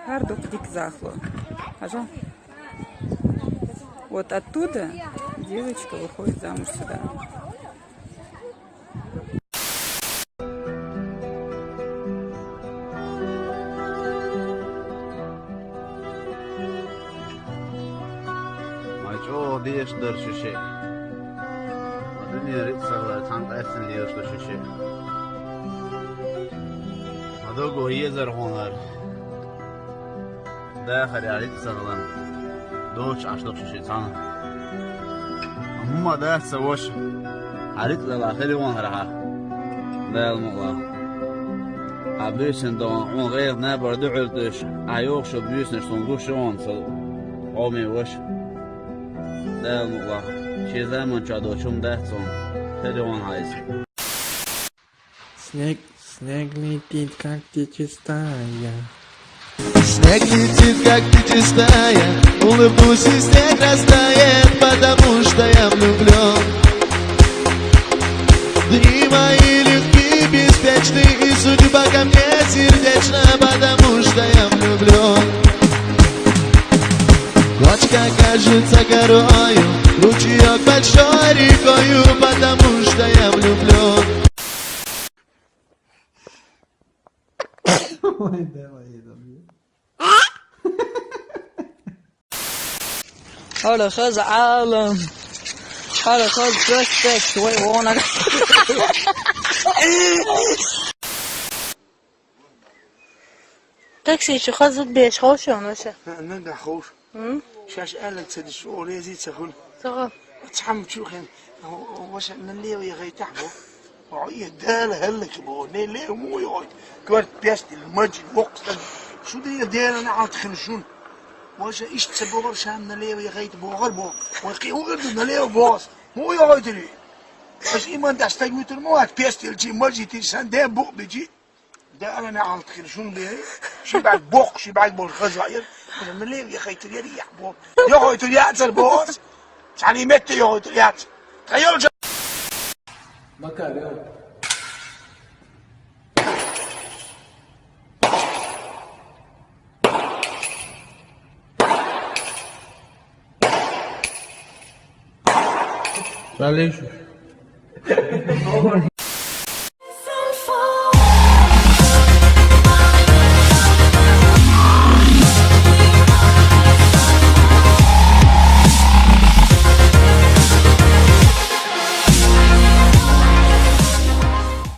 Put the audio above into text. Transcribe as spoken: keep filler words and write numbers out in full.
Хардук дик захло. Хажа. Вот оттуда девочка выходит замуж сюда. Ма чӀогӀа дезаш дара шу шиъ. Ма дуьне рицкъ ца хилар, цхьанна къаьстина дезаш ду шу шиъ. Ма дого езар хьуна хӀара. Дахар яхьа рицкъ ца хилар. Доцуш Ӏаш ду шу шиъ цхьанна. ХӀумма дац сан ваша. Хьан рицкъ дала хир ю ван хӀара хьан. Дала мукъ лахь. Хьан буьйсанна догӀун хьуна гӀайгӀа набар дуьхьал тӀуьш. Ахьа йохуш йолу буьйсанаш суна гуш ю ван со. Хьо ме ваша. Дала мукъ лахь. Шен заманчохь доцу хӀума дац суна. Хир ю ван хьайса. Снег, снег летит, как ты чистая. Снег летит, как ты чистая. Улыбнусь, и снег растает, потому что я влюблён. Дни мои легки, беспечны, и судьба ко мне сердечна, потому что я влюблён. Кочка кажется горою, ручеёк большой рекою, потому что я влюблён. Ой, давай, давай. Hala kız alım. Hala kız respect. Wait, wanna. Такси чу хаза беш ховш йону ша? Нагахь ховш. М? Шаьш аьлларг ца деш, о, реза ца хуьлу. Ца хуьлу. Цхьамма чу хин, о, о, ваша, налево ехайтахь бо. О, и Дала хӀаллак бо, налево муха йохуьйту? Коьрта пестил, маджид, воккха стаг. Шу дийна Делан Ӏалт хин шуна. Ваша, иштта ца бохура, ша налево ехайта бохура бо. Вай кхин угар ду налево боху ас. Муха йохуьйтур и? Аша иман тӀехь стаг вуьтур ма вац, пестилчий, маджитий, сан ден букъ бичи. Дала неӀалт хир шуна бен, ши бӀаьрг боккха, ши бӀаьрг болуш хаза ваъ яра. Налево яхайтар яра яхь бо. Йохуьйтур яцара бо ас. Цхьана метте йохуьйтур яц. Тхан йолча. Макар, йо. Ша леш.